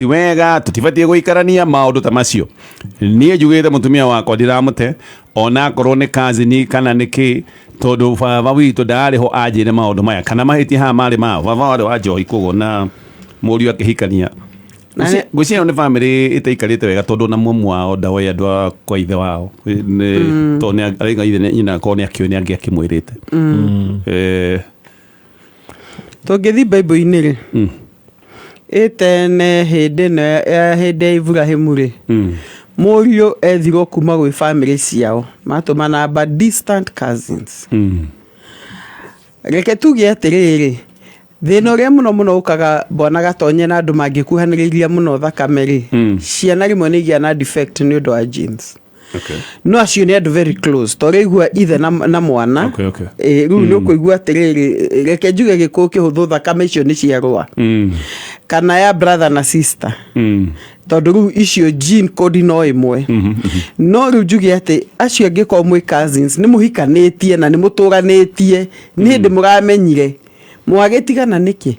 Wega tũtibatiĩ gũikarania maũndũ ta macio. Niĩ njugĩte mũtumia wakwa ndiramũte, onakorwo nĩ cousin kana nĩ kĩ, tondũ baba witũ ndarĩ ho anjĩre maũndũ maya kana mahĩtia haha marĩ mao. Baba warĩ wa njohi, koguo na mũriũ akĩhikania. Ngwĩciria ĩno nĩ bamĩrĩ ĩtaikarĩte wega, tondũ na mamu wao ndaoĩ andũ a kwa ithe wao. Tondũ nĩ arauga ithe nyina akorwo nĩ akĩũĩ nĩ angĩakĩmwĩrĩte. Tũngĩthiĩ Bible-inĩ rĩ, ĩtene hĩndĩ ĩno ya hĩndĩ ya Iburahĩmu rĩ, mũriũ ethirwo kuma gwĩ bamĩrĩ ciao, matũmana but distant cousins. Reke tuge atĩrĩrĩ, thĩna ũrĩa mũno mũno ũkaga bwana Gatonye na andũ mangĩkuhanĩrĩria mũno thakame rĩ, ciana rĩmwe nĩ igĩaga na defect nĩ ũndũ wa genes. No acio nĩ andũ very close, ta ũraigua ithe na mwana. Rĩu nĩ ũkũigua atĩrĩrĩ, reke njuge gĩkũyũ kĩhũthũ, thakame icio nĩ ciarũa, kana ya brother na sister, tondũ rĩu icio gene code no ĩmwe. No rĩu njuge atĩ acio angĩkorwo mwĩ cousins, nĩ mũhikanĩtie na nĩ mũtũranĩtie, nĩ hĩndĩ mũramenyire mwagĩtigana nĩkĩ?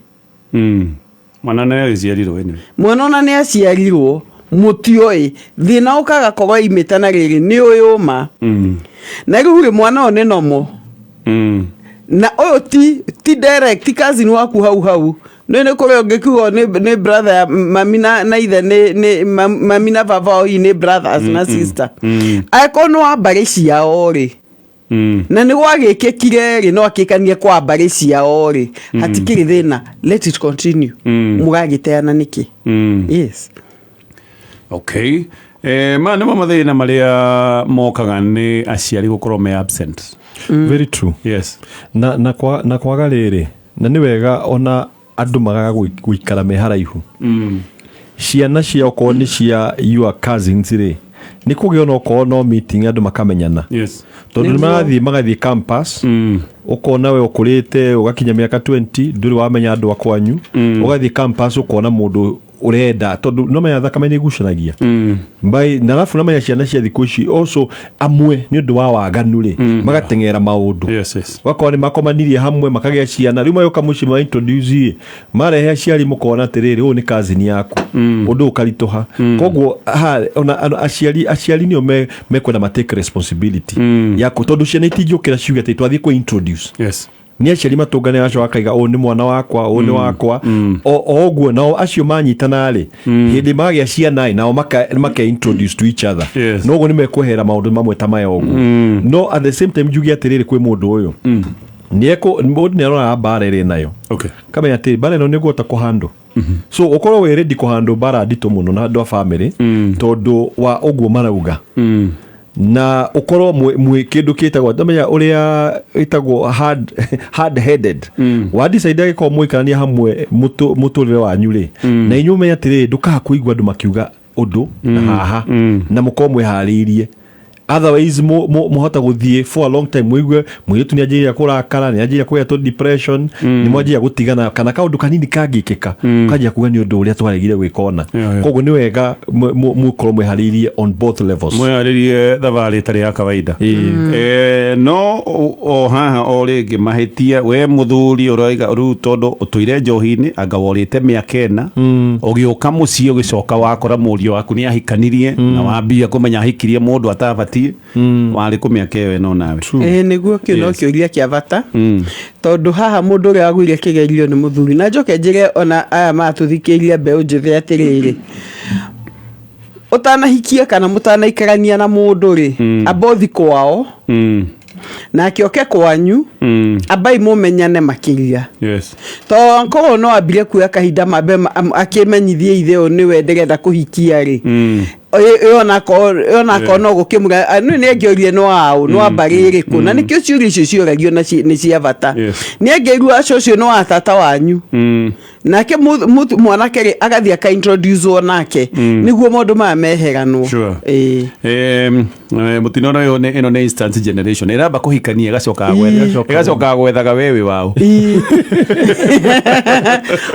Mwana nĩ agĩciarirwo anyway. Mwana ona nĩ aciarirwo, mũtioĩ thĩna ũkaga korwo imĩte na rĩrĩ nĩ ũyũ ma. Na rĩu rĩ, mwana ũyũ nĩ nomo. Na ũyũ ti direct, ti cousin waku hau hau. Nĩ kũrĩ ũngĩkiuga nĩ brother ya mami na ithe, nĩ mami na baba wao, hihi nĩ brothers na sister. Angĩkorwo nĩ wa mbarĩ ciao rĩ, na nĩ gwagĩkĩkire rĩ, no akĩkanie kwa mbarĩ ciao rĩ, hatikĩrĩ thĩna, let it continue. Mũgagĩteana nĩkĩ? Yes. Okay. Maya nĩmo mathĩna marĩa mokaga nĩ aciari gũkorwo me absent. Very true. Na kwaga rĩrĩ, na nĩ wega ona andũ magaga gũikara me haraihu. Ciana cia okorwo nĩ cia your cousins rĩ, nĩ kũgĩa ona okorwo no meeting, andũ makamenyana. Tondũ nĩ marathiĩ, magathiĩ campus, ũkona we ũkũrĩte ũgakinya mĩaka 20, ndũrĩ wamenya andũ a kwanyu. Ũgathiĩ campus, ũkona mũndũ ũrenda, tondũ no menya thakame nĩ igucanagia. By na arabu namenya ciana cia thikũ ici also amwe nĩ ũndũ wa waganu rĩ, magateng'era maũndũ. Ũgakora nĩ makomanirie hamwe, makagĩa ciana, rĩu magoka mũciĩ, ma introduce ĩ, marehe aciari, mũkona atĩrĩrĩ, ũyũ nĩ cousin yaku, ũndũ ũkaritũha. Koguo ha ona aciari nĩo mekwenda ma take responsibility yaku, tondũ ciana itingĩũkĩra ciuge atĩ twathiĩ kũ introduce. Nĩ aciari matũngane, acio akaiga ũyũ nĩ mwana wakwa, ũyũ nĩ wakwa, o ũguo nao acio manyitana rĩ, hĩndĩ magĩa ciana ĩ, nao maka introduce to each other. No ũguo nĩ mekwehera maũndũ mamwe ta maya ũguo. No at the same time njuge atĩrĩrĩ, kwĩ mũndũ ũyũ nĩ mũndũ nĩ aroraga mbara ĩrĩ nayo, kamenya atĩ mbara ĩno nĩ ũkũhota kũhandũ, so ũkorwo wĩ ready kũhandũ mbara nditũ mũno na andũ a family, tondũ wa ũguo marauga, na ũkorwo mwĩ kĩndũ kĩtagwo, ndamenya ũrĩa ĩtagwo, hard headed. Wa decide agĩkorwo mũikarania hamwe mũtũrĩre wanyu rĩ, na inyuĩ ũmenye atĩrĩrĩ, ndũkaga kũigua andũ makiuga ũndũ na haha, na mũkorwo mwĩharĩirie. Otherwise mũhota gũthiĩ for a long time, mũigue mũirĩtu nĩ anjĩrĩria kũrakara, nĩ anjĩrĩria kũgĩa tũ depression, nĩ mwanjĩrĩria gũtigana, kana kaũndũ kanini kangĩkĩka kanjia kuga nĩ ũndũ ũrĩa twaregire gwĩka ona. Koguo nĩ wega mũkorwo mwĩharĩirie on both levels. Mwĩharĩrie thabarĩ ĩtarĩ ya kawaida. No o haha o rĩngĩ mahĩtia we mũthuri ũroiga rĩu, tondũ ũtũire njohi-inĩ, anga worĩte mĩaka 4, ũgĩũka mũciĩ, ũgĩcoka wakora mũriũ waku nĩ ahikanirie, na wambia kũmenya ahikirie mũndũ atabatiĩ, warĩ kũ mĩaka ĩyo ĩno nawe? Ĩĩ nĩguo, kĩu no kĩũria kĩa bata, tondũ haha mũndũ ũrĩa wagũire kĩgerio nĩ mũthuri. Na njoke njĩre ona aya maratũthikĩrĩria, mbeũ njĩthĩ, atĩrĩrĩ, ũtanahikia kana mũtanaikarania na mũndũ rĩ, amba ũthi kwao, nake oke kwanyu, ambai mũmenyane makĩria. To korwo no ambire kuoya kahinda mambe akĩmenyithie ithe, ũyũ nĩwe ndĩrenda kũhikia rĩ, ĩyo onakorwo no gũkĩmũra nĩ angĩorie no aũ, no mbarĩ ĩrĩkũ, na nĩkĩo ciũria icio cioragio na nĩ cia bata. Nĩ angĩigua acio ũcio nĩ wa tata wanyu, nake mwanake rĩ, agathiĩ akaintroducewo nake, nĩguo maũndũ maya meheranwo. Ĩĩ. Mũtino ũyũ ĩno nĩ instant generation ĩramba kũhikania, ĩgacoka gwetha, ĩgacoka gwethaga we wĩ waũ. Ĩĩ.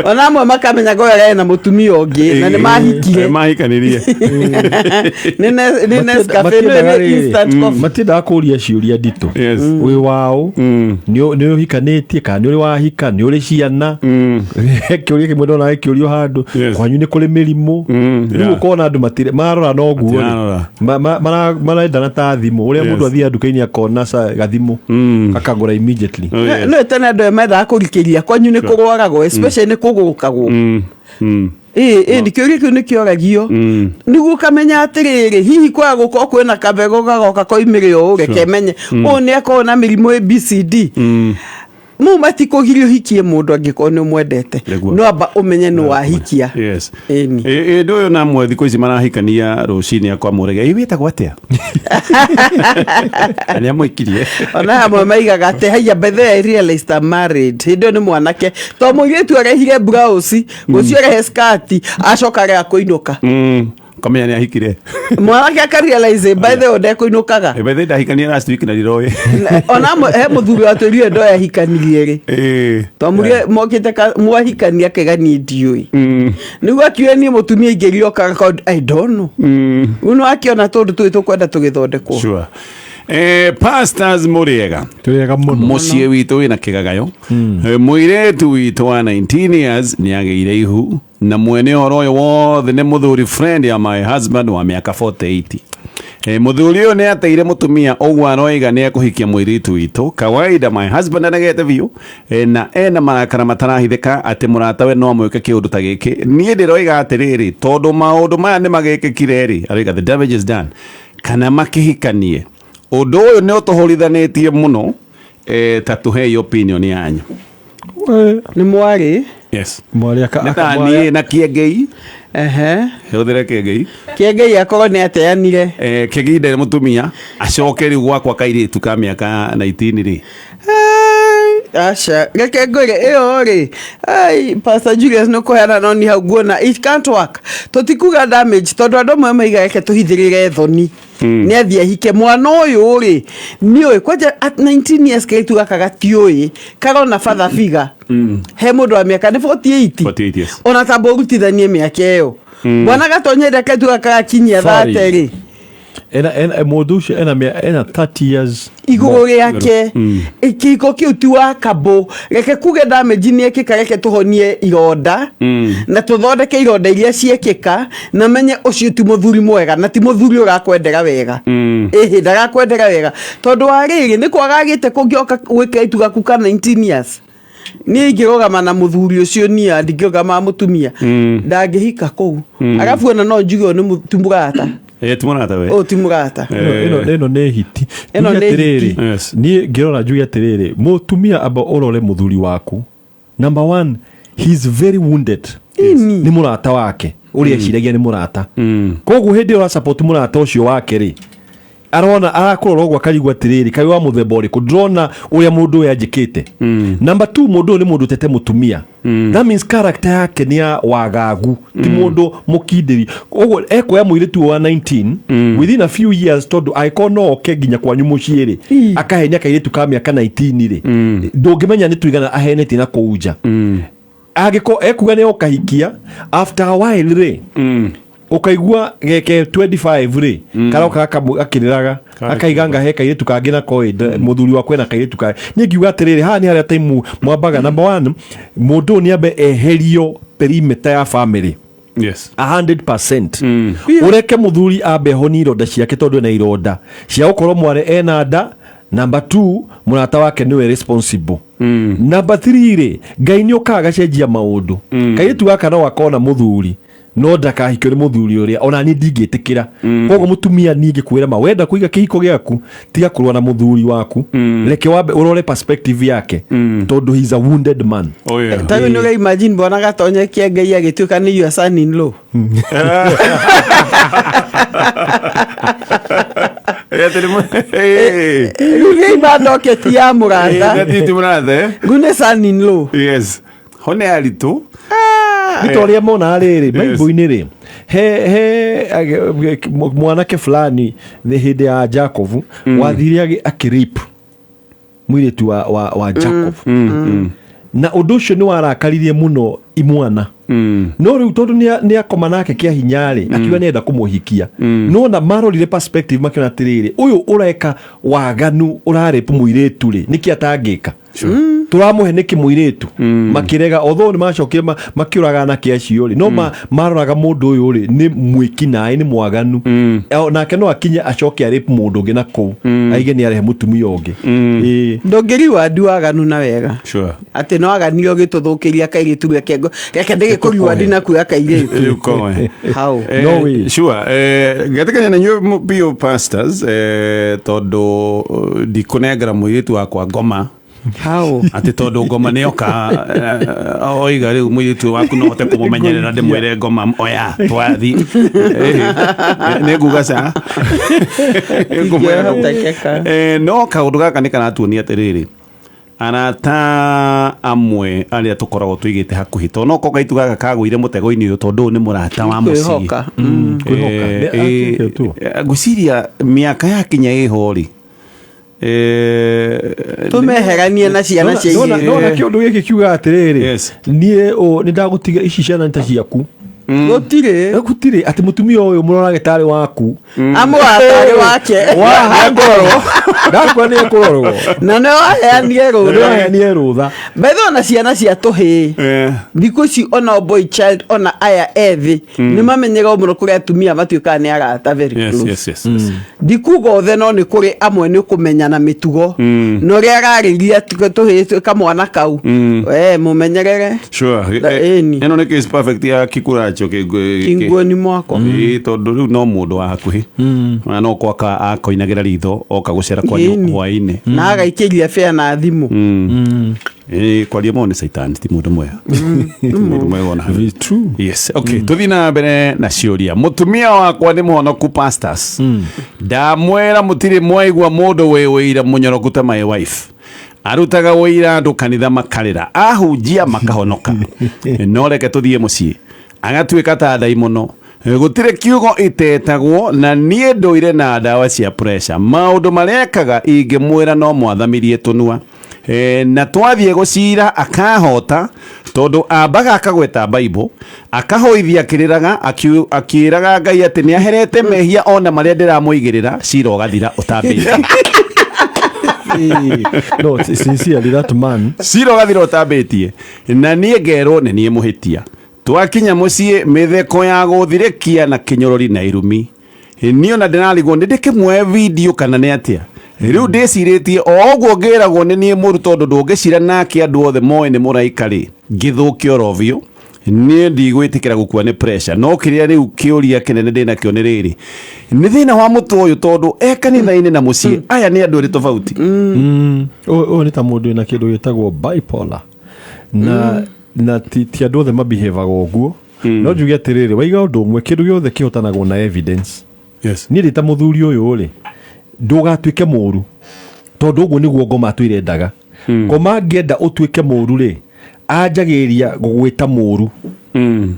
Ona amwe makamenya goya ena mũtumia ũngĩ na nĩ mahikire. Mahikanirie. Nĩ Nescafe, nĩ instant coffee. Matiendaga kũria ciũria nditũ. Wĩ waũ, nĩ ũhikanĩtie kana nĩ ũrĩ wahika, nĩ ũrĩ ciana? Kĩũria kĩmwe ndona gĩkĩũrio handũ, kwanyu nĩ kũrĩ mĩrimũ? Rĩu ũkona andũ matirĩ marora no guo rĩ. Matirarora. Marendana ta thimũ ũrĩa mũndũ athiaga nduka-inĩ akona gathimũ akagũra immediately. Oh, yes. No tene andũ aya mendaga kũrikĩria kwanyu nĩ kũrwaragwo, especially nĩ kũgũrũkagwo. Ĩ nĩ kĩũria kĩu nĩ kĩoragio nĩguo ũkamenya atĩrĩrĩ, hihi kwaga gũkorwo kwĩna kabegũ gagoka koimĩre ũũ, reke menye ũũ nĩ akorwo na mĩrimũ ABCD. Mau matikũgiria ũhikie mũndũ angĩkorwo nĩ ũmwendete. Nĩguo. No amba ũmenye nĩ wahikia. Ĩni. Ĩ ndũ ũyũ na mwe thikũ ici marahikania rũcinĩ akwa mũrege ĩ wĩtagwo atĩa na nĩ amũikirie. Ona amwe maigaga atĩ haiya, by the way, I realized I'm married hĩndĩ ĩyo nĩ mwanake to mũirĩtu arehire blouse, ũcio arehe skati, acoka arega kũinũka. Kamenya nĩ ahikire. Mwanake akarealize by the way ndekũinũkaga. Ĩ, by the way, ndahikania last week na ndiroĩ. Ona amwe he mũthuri watwĩrire ndo yahikanirie rĩ, twamũrie mokĩte mwahikania akĩganie ndiũĩ, nĩguo akiuge niĩ mũtumia ingĩriokaga I don't know. Rĩu no akĩona tũndũ tũĩ tũkwenda tũgĩthondekwo. Sure. Pastors, mũrĩega? Twĩega mũno. Mũciĩ witũ wĩna kĩgagayo. Mũirĩtu witũ wa 19 years nĩ agĩire ihu na mwene ũhoro ũyũ wothe nĩ mũthuri friend ya my husband wa mĩaka 48. Mũthuri ũyũ nĩ ateire mũtumia, ũguo aroiga nĩ ekũhikia mũirĩtu witũ. Kawaida my husband anegete biũ, na ena marakara matarahithĩka atĩ mũratawe no amwĩke kĩũndũ ta gĩkĩ. Niĩ ndĩroiga atĩrĩrĩ, tondũ maũndũ maya nĩ magĩkĩkire rĩ, aroiga the damage is done, kana makĩhikanie. Ũndũ ũyũ nĩ ũtũhũrithanĩtie mũno. Ta tũhei opinion yanyu. Nĩ mwarĩ? Yes. Mwarĩ nĩ ta niĩ na kĩengei. Hũthĩre kĩengei. Kĩengei akorwo nĩ ateanire. Kĩengei ndarĩ mũtumia, acoke rĩu gwakwa kairĩtu ka mĩaka 19 rĩ. Ai, aca, reke ngwĩre ĩyo rĩ, ai, Pastor Julius, nĩ kũheana no ni hau nguona it can't work. Tũtikuga damage tondũ andũ amwe maiga reke tũhithĩrĩre thoni, nĩ athiĩ ahike mwana ũyũ rĩ, nĩũĩ kwanja at 19 years kairĩtu gaka gatiũĩ karona father figure he mũndũ wa mĩaka nĩ 48. 48, yes. Ona tamba ũrutithanie mĩaka ĩyo, mwana gatonyere kairĩtu gaka gakinyia Sorry. 30 rĩ. Ena mũndũ ũcio ena 30 years Igũrũ rĩake. Kĩhiko kĩu ti wa kabũ. Reke kuge damage nĩ ĩkĩka, reke tũhonie ironda na tũthondeke ironda iria ciekĩka, na menye ũcio ti mũthuri mwega na ti mũthuri ũrakwendera wega. Ĩhĩ, ndarakwendera wega tondũ wa rĩrĩ nĩ kwaga agĩte kũngĩoka gwĩka itu gaku ka 19 years. Niĩ ingĩrũgama na mũthuri ũcio, niĩ ndingĩrũgama na mũtumia ndangĩhika kũu, arabu ona no njuge ũyũ nĩ ti mũrata. Ti mũrata we. Ũyũ ti mũrata. Ĩno nĩ hiti. Ĩno Njuge nĩ atĩrĩrĩ, hiti. Niĩ ngĩrora njuge atĩrĩrĩ, mũtumia amba ũrore mũthuri waku. Number one, he's very wounded. Ini. Nĩ mũrata wake ũrĩa eciragia nĩ mũrata, koguo hĩndĩ ĩyo ũrasupport mũrata ũcio wake rĩ, arona arakũrora ũguo akarigwo atĩrĩrĩ, kaĩ wa mũthemba ũrĩkũ ndĩrona ũrĩa mũndũ ũyũ anjĩkĩte. Number two, mũndũ ũyũ nĩ mũndũ ũtete mũtumia. That means character yake nĩ ya wagagu, ti mũndũ mũkindĩri. Ũguo ekuoya mũirĩtu ũyũ wa 19 within a few years, tondũ angĩkorwo no oke nginya kwanyu mũciĩ rĩ, akahenia kairĩtu ka mĩaka 19 rĩ, ndũngĩmenya nĩ tũigana ahenetie na kũu nja. Angĩkorwo ekuga nĩ okahikia, after a while rĩ, ũkaigua geke 25 rĩ, karoka gakĩrĩraga, akaiga ngahe kairĩtu kangĩ na koĩ mũthuri wakwa ena kairĩtu kangĩ. Niĩ ngiuga atĩrĩrĩ, haha nĩ harĩa time mwambaga. Number one, mũndũ ũyũ nĩ ambe eherio perimeter ya family. 100%. Ũreke mũthuri ambe honie ironda ciake, tondũ ena ironda cia gũkorwo mwarĩ ena nda. Number two, mũrata wake nĩwe responsible. Number three rĩ, Ngai nĩ ũkaga agacenjia maũndũ. Kairĩtu gaka no gakona mũthuri, no ndakahikio nĩ mũthuri ũrĩa ona niĩ ndingĩtĩkĩra. Koguo mũtumia, niĩ ngĩkwĩra ma, wenda kũiga kĩhiko gĩaku, tiga kũrũa na mũthuri waku. Reke wambe ũrore perspective yake, tondũ he's a wounded man. Oh, yeah. Ta rĩu nĩ ũra imagine bwana gatonye kĩengei agĩtuĩka nĩ your son in law. Rĩu nĩ ima ndoketi ya mũrata. Ti mũrata, eh? Rĩu nĩ son in law. Yes, ho nĩ aritũ. Nĩ ta ũrĩa monaga rĩrĩ Bible-inĩ rĩ, he mwanake fulani nĩ hĩndĩ ya Jacob wathire akĩrape mũirĩtu wa Jacob, na ũndũ ũcio nĩ warakaririe mũno imwana. No rĩu tondũ nĩ akoma nake kĩa hinya rĩ, akiuga nĩenda kũmũhikia, no na marorire perspective makĩona atĩrĩrĩ, ũyũ ũreka waganu, ũrarĩpu mũirĩtu rĩ, nĩkĩ atangĩka? Tũramũhe nĩkĩ mũirĩtu? Makĩrega, although nĩ macokire makĩũraga anake acio rĩ, no maroraga mũndũ ũyũ rĩ nĩ mwĩki naĩ, nĩ mwaganu. Nake no akinye acoke arĩpu mũndũ ũngĩ na kũu aige nĩ arehe mũtumia ũngĩ. Ĩĩ. Ndũngĩriwa waganu na wega. Atĩ no aganio gĩtũthũkĩria kairĩtu reke reke ndĩgĩkũriwa ndinakuoya kairĩtu. Rĩu koe. Hau. No way. Sure, ngetikania na inyuĩ biũ, pastors, tondũ ndikũnengera mũirĩtu wakwa ngoma Hau. atĩ tondũ ngoma nĩoka, oiga rĩu mũirĩtu waku no hote kũmũmenyerera, ndĩmwĩre ngoma oya twathi. Nĩ nguga ca. Nĩngũmwĩra. Ingĩhotekeka. No kaũndũ gaka nĩ karatuonia atĩrĩrĩ, arata amwe arĩa tũkoragwo tũigĩte hakuhĩ, tondũ no korwo kaitu gaka kagũire mũtego-inĩ ũyũ tondũ ũyũ nĩ mũrata wa mũciĩ. Kwĩhoka. Kwĩhoka. Nĩ akĩte tu. Ngwĩciria mĩaka yakinya ĩho rĩ, Tũmeheranie na ciana cia igĩrĩ. Nona kĩũndũ gĩkĩ kiuga atĩrĩrĩ, niĩ nĩ ndagũtiga ici ciana nĩ ta ciaku. Gũtirĩ. Gũtirĩ atĩ mũtumia ũyũ mũrorage tarĩ waku. Amũratarĩ wake. Wahangorwo ndakua nĩ ekũrorwo. Na nĩ waheanire rũtha. Nĩwaheanire rũtha. Bethe ona ciana cia tũhĩĩ thikũ ici, ona boy child, ona aya ethĩ nĩ mamenyerwo mũno kũrĩ atumia matuĩkaga nĩ arata very close. Ndikuga othe, no nĩ kũrĩ amwe nĩ kũmenyana mĩtugo na ũrĩa ararĩria tũhĩĩ kamwana kau, we mũmenyerere. Na ĩni. Ĩno nĩ case perfect ya kikuracho. Kinguoni mwako. Ĩĩ, tondũ rĩu no mũndũ wa hakuhĩ na no gwaka akoinagĩra ritho oka gũcera kwanyu Ĩni. hwaĩ-inĩ. Na agaikĩria bea na thimũ. Ĩĩ, kwaria mo nĩ caitani, ti mũndũ mwega, ti mũndũ mwega ona hanini. Very true. Yes, okay. Tuthiĩ na mbere na ciũria. Mũtumia wakwa nĩ mũhonoku, pastors. Ndamwĩra mũtirĩ mwaigua mũndũ wĩ wĩira mũnyoroku ta my wife. Arutaga wĩira andũ kanitha makarĩra, ahunjia makahonoka, no reke tũthiĩ mũciĩ agatuĩka ta ndaimono. Gũtirĩ kiugo itetagwo, na niĩ ndũire na ndawa cia pressure. Maũndũ marĩa ekaga ingĩmwĩra no mwathamirie tũnua. Na twathiĩ gũcira akahota tondũ ambaga akagweta Bible, akahoithia akĩrĩraga, akĩĩraga Ngai atĩ nĩ aherete mehia ona marĩa ndĩramũigĩrĩra. Cira ũgathira ũtambĩtie. No, sincerely, that man. Cira ũgathira ũtambĩtie, na niĩ ngerwo nĩ niĩ mũhĩtia. Twakinya mũciĩ, mĩtheko ya gũthirĩkia na kĩnyũrũri na irumi. Niĩ ona ndĩrarigwo nĩ ndĩkĩmuoe video kana nĩ atĩa. Rĩu ndĩcirĩtie o ũguo ngĩragwo nĩ niĩ mũru, tondũ ndũngĩcira nake andũ othe moĩ nĩ mũraika rĩ, ngĩthũke oro biũ. Niĩ ndigwĩtĩkĩra gũkua nĩ pressure, no kĩrĩa rĩu kĩũria kĩnene ndĩnakĩo nĩ rĩrĩ, nĩ thĩna wa mũtwe ũyũ, tondũ e kanitha-inĩ na mũciĩ aya nĩ andũ erĩ tofauti. Ũyũ nĩ ta mũndũ wĩna kĩndũ gĩtagwo bipolar, na ti andũ othe mabehavaga ũguo. No njuge atĩrĩrĩ, waiga ũndũ ũmwe, kĩndũ gĩothe kĩhotanagwo na evidence. Niĩ ndĩ ta mũthuri ũyũ rĩ, ndũgatuĩke mũru, tondũ ũguo nĩguo ngoma atũire endaga. Ngoma angĩenda ũtuĩke mũru rĩ, anjagĩrĩria gũgwĩta mũru.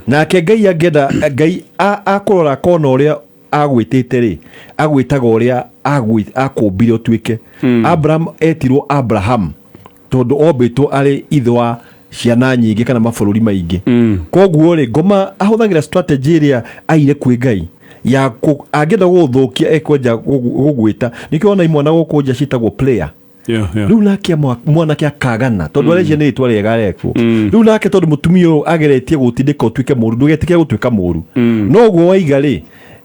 Nake Ngai angĩenda, Ngai akũrora akona ũrĩa agwĩtĩte rĩ, agwĩtaga ũrĩa akũmbire ũtuĩke. Abraham etirwo Abraham tondũ ombĩtwo arĩ ithe wa ciana nyingĩ kana mabũrũri maingĩ. Koguo rĩ, ngoma ahũthagĩra strategy ĩrĩa aire kwĩ Ngai ya angĩenda gũgũthũkia ekwenja gũgwĩta. Nĩkĩo ona imwana gũkũ nja ciĩtagwo player. Rĩu nake mwanake akagana tondũ arecia nĩ rĩtwa rĩega arekwo. Rĩu nake tondũ mũtumia ũyũ ageretie gũtindĩka ũtuĩke mũru, ndũgetĩkĩre gũtuĩka mũru. No ũguo waiga rĩ,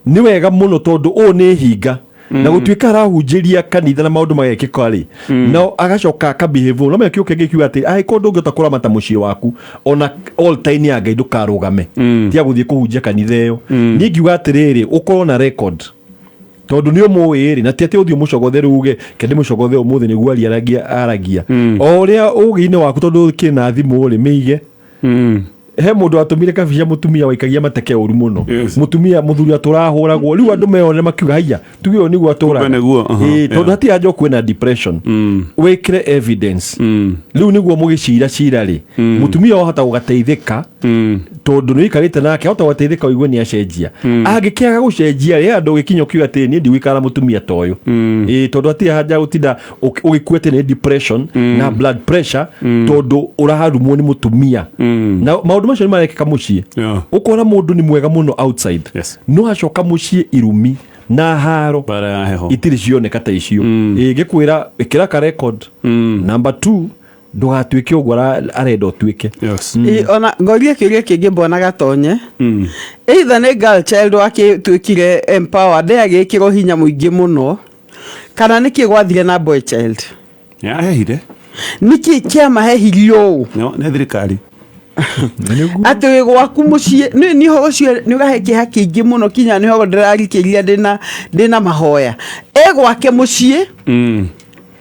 nĩ wega mũno tondũ ũũ nĩ hinga na gũtuĩka arahunjĩria kanitha na maũndũ magekĩka rĩ, no agacoka akabehave ũũ. No menya kĩo kĩngĩ kiuga atĩ angĩkorwo ndũngĩhota kũramata mũciĩ waku, ona altar-inĩ ya Ngai ndũkarũgame, tiga gũthiĩ kũhunjia kanitha ĩyo. Niĩ ngiuga atĩrĩrĩ, ũkorwo na record tondũ nĩ ũmũĩ rĩ, na ti atĩ ũthiĩ ũmũcogothe rĩu uge ke ndĩmũcogothe ũmũthĩ nĩguo aria aragia aragia o ũrĩa ũgĩ-inĩ waku, tondũ kĩ na thimũ rĩ, mĩige. He mũndũ watũmire kabica, mũtumia waikagia mateke ũru mũno. Mũtumia mũthuri atũrahũragwo, rĩu andũ meyone makiuga haiya, tuge ũyũ nĩguo atũraga. Kumbe nĩguo, aha. Ĩĩ, tondũ hatirĩ haja kwĩna depression, wĩkĩre evidence. Rĩu nĩguo mũgĩcira cira rĩ, mũtumia wahota gũgateithĩka. Tondũ nĩ ũikarĩte nake, ahota gwateithĩka ũigue nĩ acenjia. Angĩkĩaga gũcenjia rĩ, andũ ũgĩkinya ũkiuga atĩ niĩ ndigũikara na mũtumia ta ũyũ. Ĩĩ, tondũ hatirĩ haja gũtinda ũgĩkua atĩ nĩ depression na blood pressure tondũ ũrarumwo nĩ mũtumia. Na maũndũ macio nĩ marekĩka mũciĩ. Ũkona mũndũ nĩ mwega mũno outside, no acoka mũciĩ irumi na haro Bara ya heho. Itirĩ cioneka ta icio. Ĩĩ, ngĩkwĩra ĩkĩra ka record. Number two, ndũgatuĩke ũguo arenda ũtuĩke. Ĩ, ona ngorie kĩũria kĩngĩ, mbona Gatonye, either nĩ girl child wakĩtuĩkire empowered, agĩkĩrwo hinya mũingĩ mũno, kana nĩkĩ gwathire na boy child? Yahehire. Nĩkĩ kĩamahehirie ũũ? No, nĩ thirikari. Atĩ wĩ gwaku mũciĩ nĩ ũhoro ũcio nĩ ũrahe kĩeha kĩingĩ mũno, kinya nĩ ũhoro ndĩrarikĩria ndĩna mahoya e gwake mũciĩ.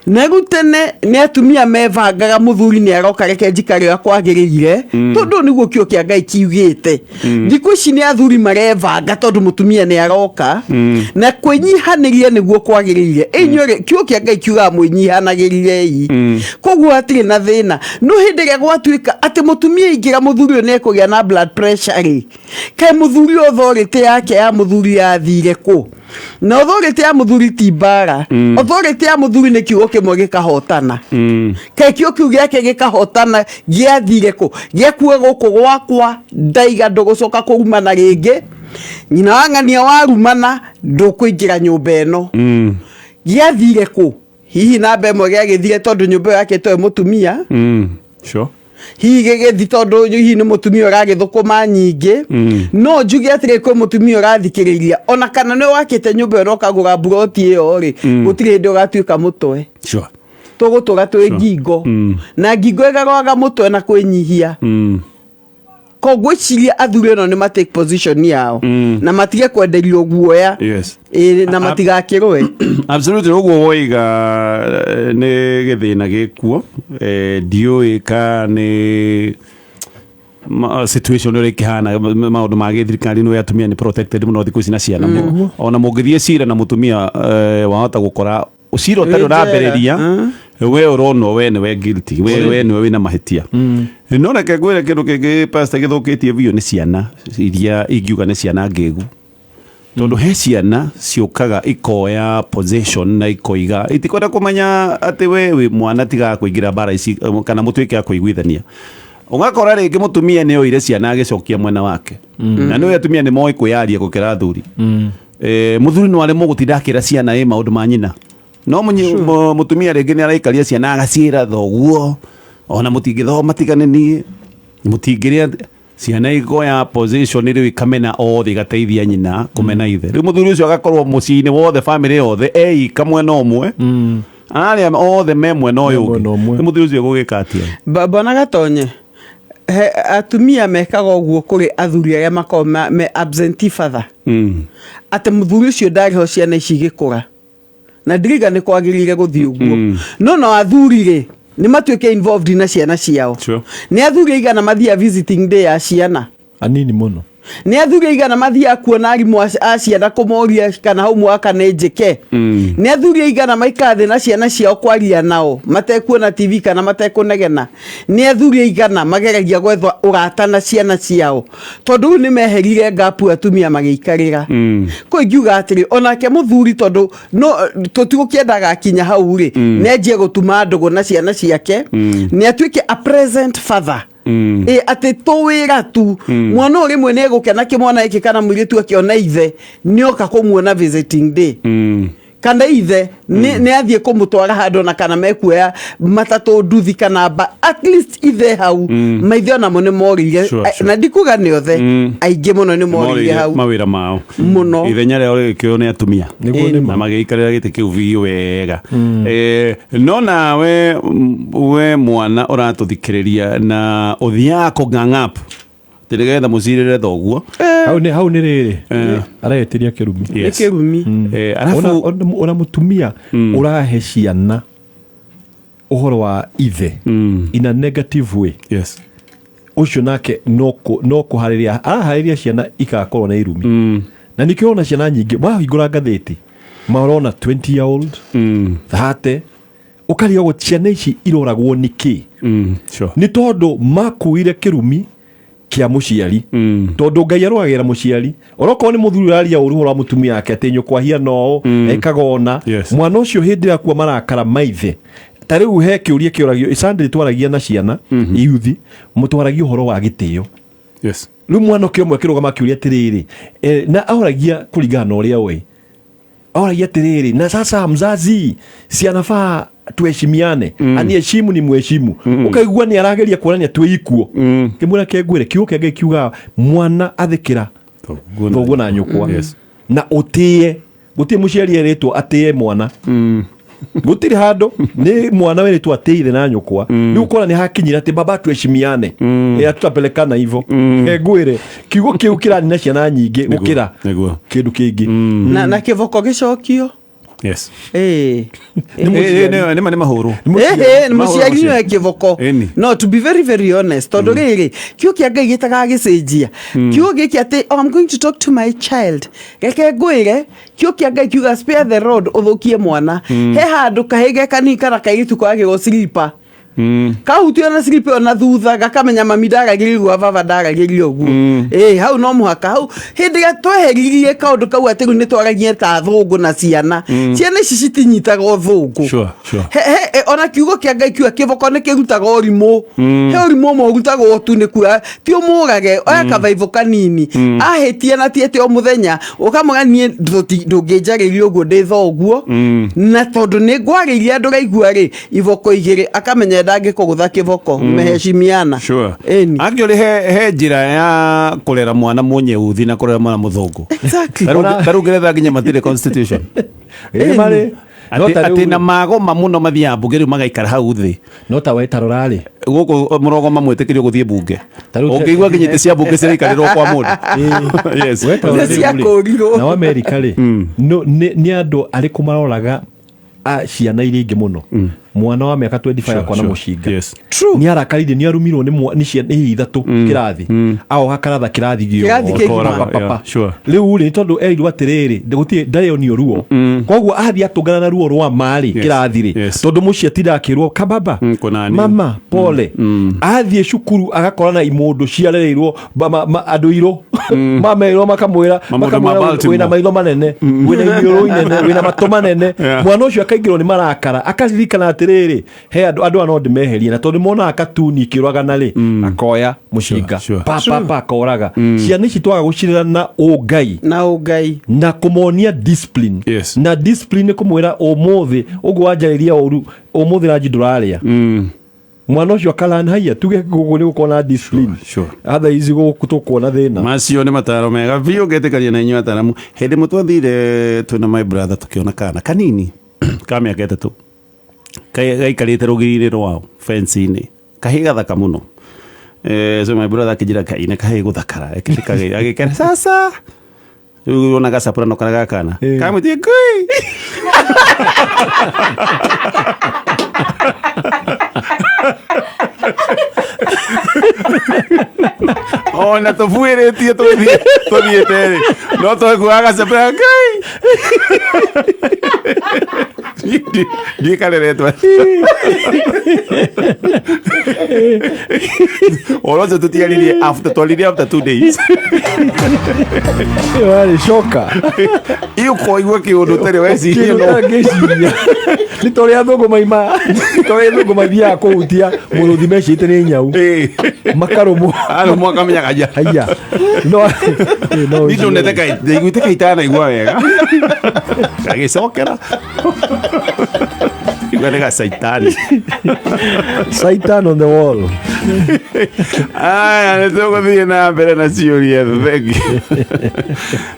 Na rĩu tene nĩ atumia mebangaga, mũthuri nĩ aroka, reke njikare ũrĩa kwagĩrĩire, tondũ nĩguo kĩo kĩa Ngai kiugĩte. Thikũ ici nĩ athuri marebanga tondũ mũtumia nĩ aroka, na kwĩnyihanĩria nĩguo kwagĩrĩire. Inyuĩ kiugo kĩa Ngai kiugaga mwĩnyihanagĩrirei, koguo hatirĩ na thĩna. No hĩndĩ ĩrĩa gwatuĩka atĩ mũtumia aingĩra, mũthuri ũyũ nĩ ekũgĩa na blood pressure rĩ, kaĩ mũthuri ũyũ authority yake ya mũthuri yathire kũ? Na authority ya mũthuri ti mbara. Authority ya mũthuri nĩ kiugo kĩmwe gĩkahotana. Kaĩ kiugo kĩu gĩake gĩkahotana gĩathire kũ? Gĩakua gũkũ gwakwa ndaiga ndũgũcoka kũrumana rĩngĩ, nyina wa ng'ania warumana ndũkũingĩra nyũmba ĩno. Gĩathire kũ? Hihi namba ĩmwe gĩagĩthire tondũ nyũmba ĩyo yakĩtwo ĩ mũtumia. Hihi gĩgĩthi tondũ hihi nĩ mũtumia ũragĩthũkũma nyingĩ. No njuge atĩrĩ, kwĩ mũtumia ũrathikĩrĩria, ona kana nĩ wakĩte nyũmba ĩyo na ũkagũra mburoti ĩyo rĩ, gũtirĩ hĩndĩ ũgatuĩka mũtwe. Tũgũtũra twĩ ngingo, na ngingo ĩgarũaga mũtwe na kwĩnyihia. Ko ngwĩciria athuri ĩno nĩ ma take position yao na matige kwenderio guoya. Ĩĩ, na matigakĩrũe. Absolutely, ũguo woiga nĩ gĩthĩna gĩkuo. Ndiũĩ ka nĩ situation ũrĩa ĩkĩhana, maũndũ ma gĩthirikari nĩ atumia nĩ protected mũno thikũ ici na ciana. Ona mũngĩthiĩ cira na mũtumia, wahota gũkora cira ũtarĩ Wĩ njera. ũrambĩrĩria, we ũronwo we nĩwe guilty, we nĩwe wĩna mahĩtia. No reke ngwĩre kĩndũ kĩngĩ, pastor, gĩthũkĩtie biũ nĩ ciana iria ingiuga nĩ ciana ngĩgu, tondũ he ciana ciũkaga ikoya possession na ikoiga itikwenda kũmenya atĩ we wĩ mwana, tigaga kũingĩra mbara ici, kana mũtuĩke a kũiguithania. Ũgakora rĩngĩ mũtumia nĩ oire ciana agĩcokia mwena wake, na nĩ atumia nĩ moĩ kwĩyaria gũkĩra athuri. Mũthuri no aremwo gũtinda akĩra ciana ĩ maũndũ ma nyina, no mũtumia rĩngĩ nĩ araikaria ciana agaciĩra thoguo ona mũtingĩthoma tigane niĩ mũtingĩrĩa. Ciana ikoya position rĩu ikamena othe, igateithia nyina kũmena ithe. Rĩu mũthuri ũcio agakorwo mũciĩ-inĩ wothe, famĩlĩ yothe eika mwena ũmwe, arĩa othe me mwena ũyũ ũngĩ. Mwena ũmwe. Rĩu mũthuri ũcio egũgĩka atĩa? Mbona Gatonye, he atumia mekaga ũguo kũrĩ athuri arĩa makoragwo me absentee father, atĩ mũthuri ũcio ndarĩ ho ciana ici igĩkũra, na ndiriga nĩ kwagĩrĩire gũthiĩ ũguo. No athuri rĩ, nĩ matuĩke involved na ciana ciao. Nĩ athuri aigana mathiaga visiting day ya ciana? Anini mũno. Nĩ athuri aigana mathiaga kuona arimũ a ciana kũmoria kana homework nĩ njĩke? Nĩ athuri aigana maikara thĩ na ciana ciao kwaria nao matekuona TV kana matekũnegena? Nĩ athuri aigana mageragia gwetha ũrata na ciana ciao? Tondũ rĩu nĩ meherire ngapu, atumia magĩikarĩra. Kũ ingiuga atĩrĩ, onake mũthuri, tondũ no tũtigũkĩenda agakinya hau rĩ, nĩ anjie gũtuma ndũgũ na ciana ciake, nĩ atuĩke a present father. Ĩ atĩ tũwĩra tu mwana ũyũ rĩmwe nĩ egũkena kĩmwana gĩkĩ kana mũirĩtu akĩona ithe nĩoka kũmuona visiting day, kana ithe nĩ athiĩ kũmũtwara handũ, ona kana mekuoya matatũ, nduthi kana ba, at least ithe hau. Maithe onamo nĩ morĩire. Na ndikuga nĩ othe, aingĩ mũno nĩ morĩire hau. Mawĩra mao. Mũno. Ithenya rĩao rĩgĩkĩoywo nĩ atumia. Nĩguo nĩ na magĩikarĩra gĩtĩ kĩu biũ wega. No nawe we mwana ũratũthikĩrĩria na ũthiaga kũ-gang up atĩ nĩgetha mũcirĩre thoguo. Hau nĩ rĩrĩ areĩtĩria kĩrumi. Nĩ kĩrumi. Arabu Ona mũtumia ũrahe ciana ũhoro wa ithe in a negative way, ũcio nake no kũharĩria araharĩria ciana igakorwo na irumi. Na nĩkĩo ona ciana nyingĩ wahingũra ngathĩti marona 20 year old, 30, ũkarigagwo ciana ici iroragwo nĩkĩ. Nĩ tondũ makuire kĩrumi. Kĩa mũciari, tondũ Ngai arũagĩra mũciari, onokorwo nĩ mũthuri ũraria ũru ũhoro wa mũtumia wake atĩ nyũkwa hiana ũũ ekaga ona. Mwana ũcio hĩndĩ ĩrĩa akua marakara maithe, ta rĩu he kĩũria kĩũragio Sunday, twaragia na ciana yuthi, mũtwaragia ũhoro wa gĩtĩo. Rĩu mwana ũkĩ ũmwe akĩrũgama akĩũria atĩrĩrĩ, na ahoragia kũringana na ũrĩa oĩ, ahoragia atĩrĩrĩ, na sasa mzazi si anafaa tuheshimiane? Aniheshimu ni mheshimu. Ũkaigua nĩ arageria kuonania twĩ ikuo. Kĩmwĩra kengwĩre kiugo kĩa Ngai kiugaga mwana athĩkĩra thoguo na nyũkwa na ũtĩe. Gũtirĩ mũciari erĩtwo atĩe mwana, gũtirĩ handũ, nĩ mwana werĩtwo atĩe ithe na nyũkwa. Rĩu ũkona nĩ hakinyire atĩ baba tuheshimiane, hatutapelekana hivyo. Ngwĩre kiugo kĩu kĩranina ciana nyingĩ gũkĩra kĩndũ kĩngĩ. Na kĩboko gĩcokio. Ĩĩ. Nĩ mahũrwo. Ĩhĩ, nĩ Mahũrwo mũciari mũciĩ. nĩwe kĩboko. No to be very very honest, tondũ rĩrĩ kiugo kĩa Ngai gĩtagaga gĩcenjia kiugo gĩkĩ atĩ, "Oh, I'm going to talk to my child." Reke ngwĩre, kiugo kĩa Ngai kiuga spare the rod, ũthũkie mwana. He handũ kahĩ ge kanini kana kairĩtu kwagĩrwo slipper, kahutio na slipper ĩyo na thutha, gakamenya mami ndaragĩria ũguo, baba ndaragĩria ũguo. Ĩĩ, hau no mũhaka hau hĩndĩ ĩrĩa tweheririe kaũndũ kau atĩ rĩu nĩ twaragie ta thũngũ na ciana, ciana ici citinyitaga ũthũngũ. He, ona kiugo kĩa Ngai kiuga kĩboko nĩ kĩrutaga ũrimũ. He ũrimũ ũmwe ũrutagwo tu nĩ kuga ti ũmũrage, oya kabaibũ kanini ahĩtia, na ti atĩ o mũthenya ũkamwĩra niĩ ndũngĩnjarĩria ũguo, ndĩ thoguo, na tondũ nĩ ngwarĩirie andũ raigua rĩ iboko igĩrĩ, akamenya ndangĩkũgũtha kĩboko, meheshimiana. Ĩni. Actually he njĩra ya kũrera mwana mũnyeuthi na kũrera mwana mũthũngũ. Tarĩu ngeretha nginya matirĩ constitution. Ĩ, marĩ no atĩ ta atĩ rĩu na magoma mũno mathiaga mbunge, rĩu magaikara hau thĩ. No ta we tarora-rĩ, Gũkũ mũrogoma mwĩtĩkĩrio gũthiĩ mbunge. Ta rĩu Ũngĩigua nginya itĩ cia mbunge ciraikarĩrwo kwa mũndũ. Yes. We tarora Nĩ rĩu rĩ, ciakũrirwo. nao Amerika rĩ, nĩ andũ arĩkũ maroraga ciana iria ingĩ mũno? Mwana wa mĩaka 25 akona mũcinga. Nĩ arakarire, nĩ arumirwo nĩ ciana hihi ithatũ kĩrathi, aoha karatha kĩrathi. Kĩrathi gĩothe. kĩgima. Pa, pa, pa. Rĩu rĩ, nĩ tondũ erirwo atĩrĩrĩ, gũtirĩ ndarĩonio ruo, koguo athiĩ atũngana na ruo rwa marĩ kĩrathi rĩ, tondũ mũciĩ atinda akĩrwo kababa, kũnani. Mama pole. Athiĩ cukuru agakora na imũndũ ciarereirwo andũ irũ mamerirwo, makamwĩra Mamũndũ ma makamwĩra Baltimore. wĩna maitho manene, wĩna iniũrũ inene, wĩna matũ manene. Mwana ũcio akaingĩrwo nĩ marakara, akaririkana atĩrĩrĩ, he andũ aya no ndĩmeherie, na tondũ monaga katuni ikĩũragana rĩ, akoya mũcinga, pa pa pa, akoraga. Ciana ici twaga gũcirera na ũngai Na ũngai na kũmonia discipline, na discipline nĩ kũmwĩra ũmũthĩ ũguo wanjarĩria ũru, ũmũthĩ ranji ndũrarĩa. Mwana ũcio akalan haiya, tuge gũkũ nĩ gũkorwo na discipline. Other ici gũkũ tũkuona thĩna. Macio nĩ mataro mega biũ, ngetĩkania na inyuĩ ataramu. Hĩndĩ ĩmwe twathire twĩna my brother, tũkĩona kana kanini ka mĩaka 3 gaikarĩte rũgiri-inĩ rwao fence-inĩ, kahĩ gathaka mũno. So my brother akĩnjĩra kai nĩ kahĩ gũthakara. Agĩkena sasa rĩu ona gacapũra no kara gakana kamwĩtie ngui. Ona tũbuĩrĩtie tũthiĩte rĩ, no twekuaga gacapũra ngai ndiĩ kareretwo ũhoro ũcio. Tũtiaririe after, twaririe after 2 days. Ĩyo yarĩ coka. Ĩ ũkoigua kĩũndũ ũtarĩ weciria. Kĩndũ No ũtangĩciria nĩ ta ũrĩa thũngũ maima, ta ũrĩa thũngũ mathiaga kũhutia mũrũthi mecirĩte nĩ nyau, makarũmwo. Arũmwo akamenyaga haiya. Haiya, no no. Niĩ ndonete ndaiguĩte kaitanaigua wega, gagĩcokera igua nĩ gacaitani. Satan on the wall. Aya, nĩ tũgũthiĩ na mbere na ciũria. Thengi,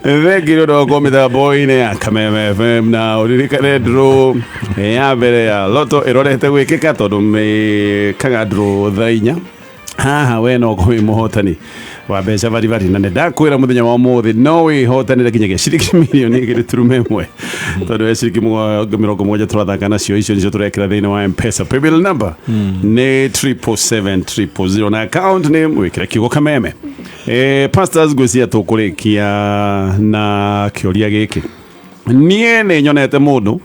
thengi nĩ ũndũ wa gũkorwo mĩtambo-inĩ ya Kameme FM, na ũririkane draw ya mbere ya loto ĩrorete gwĩkĩka, tondũ mĩkaga draw thaa 4 haha. We no ũkorwo wĩ mũhotani wa mbeca baribari, na nĩ ndakwĩra mũthenya wa ũmũthĩ no wĩhotanĩre nginyagia ciringi 2.1 million, tondũ he ciringi 70 tũrathaka nacio. Icio nicio tũrekĩra thĩinĩ wa Mpesa. Paybill number nĩ 777000 na account name wĩkĩre kiugo Kameme. Pastors, ngwĩciria tũkũrĩkia na kĩũria gĩkĩ. Niĩ nĩ nyonete mũndũ,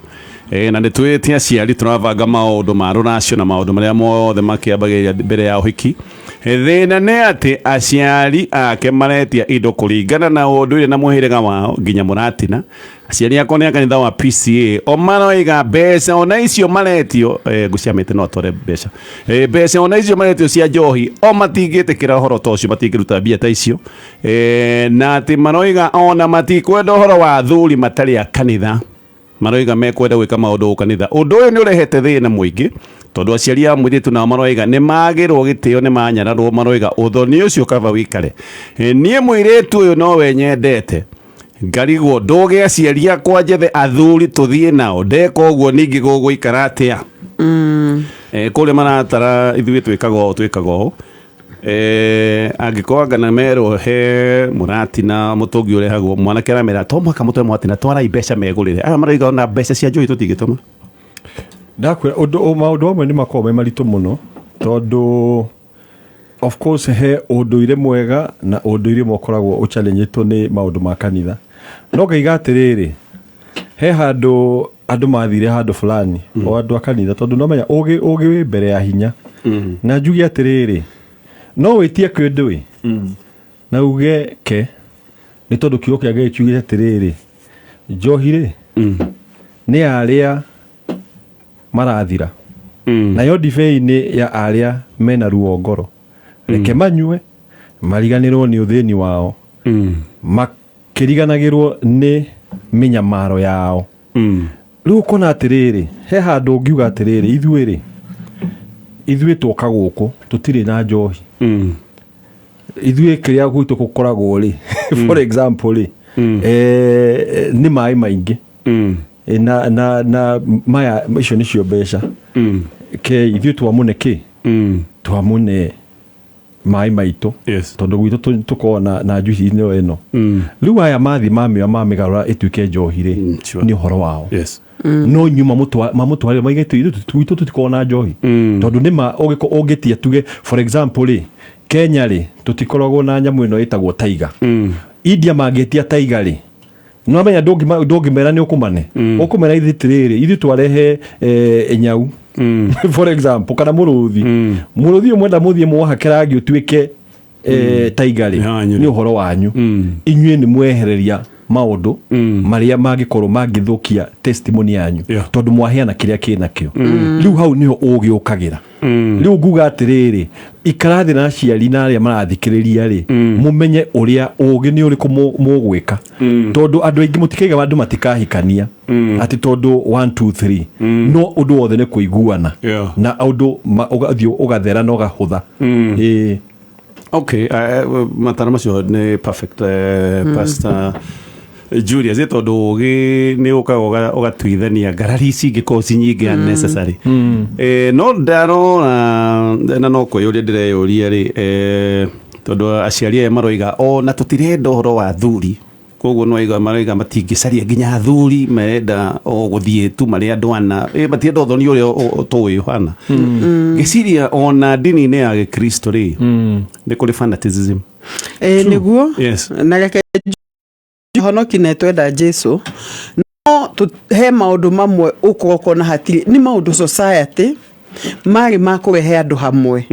na nĩ twĩte aciari tũrabanga maũndũ ma rũracio na maũndũ marĩa mothe makĩambagĩrĩria mbere ya ũhiki. Thĩna nĩ atĩ aciari ake maretia indo kũringana na ũndũire na mũhĩrĩga wao nginya mũratina. Aciari akwa nĩ a kanitha wa PCA o maroiga mbeca ona icio maretio, ngũcia mĩtĩ no atware mbeca, mbeca ona icio maretio cia njohi o matingĩtĩkĩra ũhoro ta ũcio, matingĩruta mbia ta icio, na atĩ maroiga ona matikwenda ũhoro wa athuri matarĩ a kanitha, maroiga mekwenda gwĩka maũndũ kanitha. Ũndũ ũyũ nĩ ũrehete thĩna mũingĩ tondũ aciari a mũirĩtu nao maroiga nĩ magĩrwo gĩtĩo, nĩ manyararwo, maroiga ũthoni ũcio kaba wikare. Niĩ mũirĩtu ũyũ nowe nyendete, ngarigwo ndũge aciari akwa njethe athuri tũthiĩ nao, ndeka ũguo ningĩ gũgũikara atĩa? Kũrĩa maratara ithuĩ twĩkaga ũũ twĩkaga ũũ, angĩkorwo anga na merwo he mũratina mũtũngi ũrehagwo, mwanake aramera to mũhaka mũtware mũratina, twarai mbeca megũrĩre. Aya maroiga ona mbeca cia njohi tũtingĩtũma. Ndakwĩra ũndũ, maũndũ amwe nĩ makoragwo me maritũ mũno tondũ of course he ũndũire mwega na ũndũire ũmwe ũkoragwo ũchallengetwo nĩ maũndũ ma kanitha. No ngaiga atĩrĩrĩ, he handũ andũ mathire handũ fulani, o andũ a kanitha, tondũ no menya ũgĩ wĩ mbere ya hinya. Na njuge atĩrĩrĩ, no wĩtie kĩndũ ĩ na uge ke nĩ tondũ kiugo kĩa Ngai kiugĩte atĩrĩrĩ, njohi rĩ nĩ arĩa marathira, nayo ndibei nĩ ya arĩa mena ruo ngoro, reke manyue mariganĩrwo nĩ ũthĩni wao, makĩriganagĩrwo nĩ mĩnyamaro yao. Rĩu ũkona atĩrĩrĩ, he handũ ũngiuga atĩrĩrĩ, ithuĩ rĩ, ithuĩ twoka gũkũ tũtirĩ na njohi, ithuĩ kĩrĩa gwitũ gũkoragwo rĩ, for example rĩ, nĩ maĩ maingĩ, na maya icio nĩcio mbeca, ke ithuĩ twamũne kĩ, twamũne maĩ maitũ, tondũ gwitũ tũkoragwo na njuici ĩno ĩno. Rĩu aya mathi mamĩoya mamĩgarũra ĩtuĩke njohi rĩ, nĩ ũhoro wao. No inyuĩ mamũtwarĩre maigĩte ithuĩ gwitũ tũtikoragwo na njohi, tondũ nĩma ũngĩtia tuge for example rĩ, Kenya rĩ, tũtikoragwo na nyamũ ĩno ĩtagwo tiger. India mangĩtia tiger rĩ, no menya ndũngĩmera nĩ ũkũmane, ũkũmera ithuĩ atĩrĩrĩ, ithuĩ twarehe nyau for example kana mũrũthi, mũrũthi ũyũ mwenda mũthiĩ mũwahake rangi ũtuĩke tiger rĩ, Nĩ wanyu. Nĩ ũhoro wanyu. Inyuĩ nĩ mwehereria maũndũ marĩa mangĩkorwo mangĩthũkia testimony yanyu, tondũ mwaheana kĩrĩa kĩ nakĩo. Rĩu hau nĩho ũgĩ ũkagĩra. Rĩu nguga atĩrĩrĩ, ikara thĩ na aciari na arĩa marathikĩrĩria rĩ, mũmenye ũrĩa ũgĩ nĩ ũrĩkũ mũgwĩka, tondũ andũ aingĩ mũtikaiga andũ matikahikania atĩ tondũ 1 2 3, no ũndũ wothe nĩ kũiguana na ũndũ ũgathiĩ ũgathera na ũgahũtha. Ĩĩ. Okay, mataro macio nĩ perfect, Pastor Julius, tondũ ũgĩ nĩ ũkaga ũgatuithania ngarari ici ingĩkorwo ci nyingĩ unnecessary. No ndarora na no kwĩyũria ndĩreyũria rĩ, tondũ aciari aya maroiga o na tũtirenda ũhoro wa athuri, koguo no aiga maroiga matingĩcaria nginya athuri, marenda o gũthiĩ tu marĩ andũ ana, matirenda ũthoni ũrĩa tũĩ ũhana. Ngĩciria ona ndini-inĩ ya gĩkristo rĩ, nĩ kũrĩ fanaticism. Ĩ nĩguo. Na reke honoki na twenda Jesu, no he maũndũ mamwe ũkorwo ũkona hatirĩ nĩ maũndũ society marĩ ma kũrehe andũ hamwe.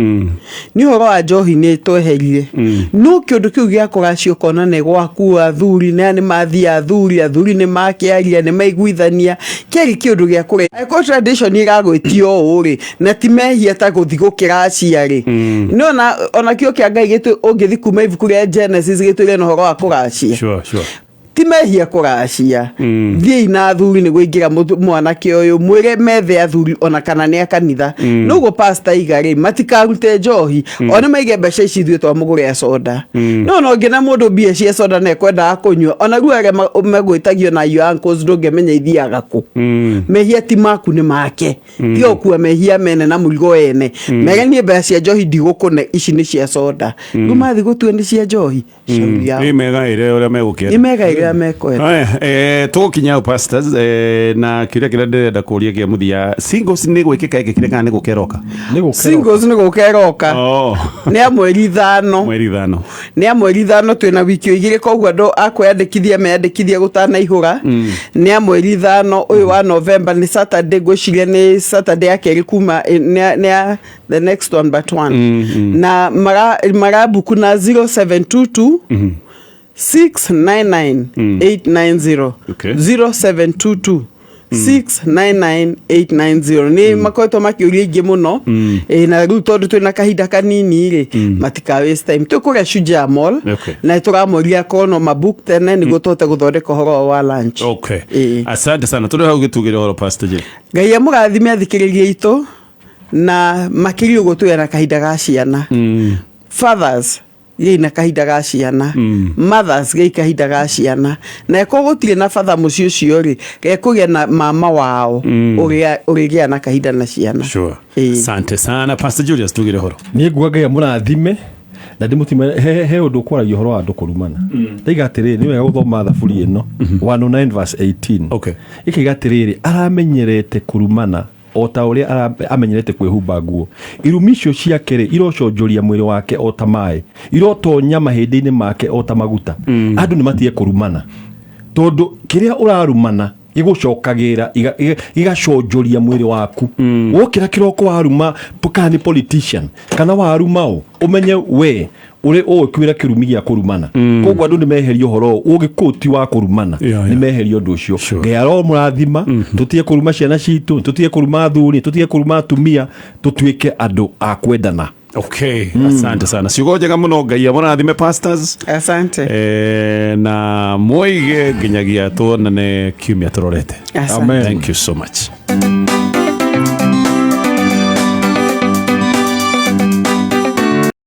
Nĩ ũhoro wa njohi nĩ tweherire, no kĩũndũ kĩu gĩa kũracia ũkona nĩ gwaku athuri nĩ mathiĩ athuri, athuri nĩ makĩaria, nĩ maiguithania, kĩarĩ kĩũndũ gĩa kũrehe. Angĩkorwo tradition ĩragwĩtio ũũ rĩ, na ti mehia ta gũthiĩ gũkĩracia rĩ, no ona kĩo kĩa Ngai gĩtũ ũngĩthiĩ kuma ibuku rĩa Genesis gĩtwĩre na ũhoro wa kũracia. Sure, sure. Ti mehia kũracia. Thiĩi na athuri nĩguo ingĩra mwanake ũyũ mwĩre methe athuri ona kana nĩ a kanitha. Noguo pastor iga rĩ, matikarute njohi, o nĩ maige mbeca ici ithuĩ twamũgũrĩra soda. No ngĩna mũndũ mbia cia soda na ekwendaga kũnyua, ona rĩu arĩa megwĩtagio na your uncles ndũngĩmenya ithiaga kũ. Mehia ti maku, nĩ make. Tiga gũkua mehia mene na mũrigo ene. Mere niĩ mbeca cia njohi ndigũkũne, ici nĩ cia soda. Rĩu mathiĩ gũtua nĩ cia njohi, shauri yao. Nĩ megaĩre ũrĩa megũkĩenda. Nĩ megaĩre. Ũrĩa mekwenda. Aya, tũgũkinya hau, pastors, na kĩũria kĩrĩa ndĩrenda kũria kĩa mũthia, singles nĩ gwĩkĩka ĩkĩkire kana nĩ gũkeroka? Nĩ gũkeroka. Singles nĩ gũka ĩroka. Oh. Nĩ ya mweri 5. Mweri 5. Nĩ ya mweri 5, twĩna wiki o 2, koguo andũ a kwĩyandĩkithia meyandĩkithie gũtanaihũra. Nĩ ya mweri 5 ũyũ wa November, nĩ Saturday, ngwĩciria nĩ Saturday ya kerĩ kuma nĩ ya the next one but one, na marabuku na 0722 699 890. 0722 699 890. Nĩ makoretwo makĩũria aingĩ mũno. Na rĩu tondũ twĩna kahinda kanini rĩ, matika waste time. Twĩ kũrĩa Shujaa Mall. Na tũramoria akorwo no mabook tene nĩguo tũhote gũthondeka ũhoro wa lunch. Ĩĩ. Asante sana, tũrĩ hau gĩtugĩre ũhoro, Pastor J. Ngai amũrathime athikĩrĩria itũ, na makĩria ũguo tũgĩa na kahinda ga ciana. Fathers, gĩi na kahinda ga ciana. Mothers, gĩi kahinda ga ciana, na ĩkorwo gũtirĩ na batha mũciĩ ũcio rĩ, gekũgĩa na mama wao ũrĩa ũrĩgĩa na kahinda na ciana. Ĩĩ. Asante sana, Pastor Julius, tugĩre ũhoro. Niĩ nguga Ngai amũrathime na ndĩmũtime. He ũndũ ũkwaragia ũhoro wa andũ kũrumana. Ndaiga atĩrĩrĩ, nĩ wega gũthoma thaburi ĩno 109 verse 18. Ĩkaiga atĩrĩrĩ, aramenyerete kũrumana o ta ũrĩa amenyerete kwĩhumba nguo. Irumi icio ciake rĩ, iroconjoria mwĩrĩ wake o ta maĩ, irotonya mahĩndĩ-inĩ make o ta maguta. Andũ nĩ matige kũrumana, tondũ kĩrĩa ũrarumana gĩgũcokagĩra, gĩgaconjoria mwĩrĩ waku. Wokĩra kĩroko waruma kana nĩ politician kana waruma ũ, ũmenye we ũrĩ ũgĩkuĩra kĩrumi gĩa kũrumana. Koguo andũ nĩ meherie ũhoro ũyũ, ũgĩkũyũ ti wa kũrumana. Nĩ meherie ũndũ ũcio. Ngai aromũrathima. Tũtige kũruma ciana citũ, tũtige kũruma athuri, tũtige kũruma atumia, tũtuĩke andũ a kwendana. Okay, asante sana, ciugo njega mũno. Ngai amũrathime, pastors. Asante. Na mwoige nginyagia tuonane kiumia tũrorete. Asante. Amen. Thank you so much.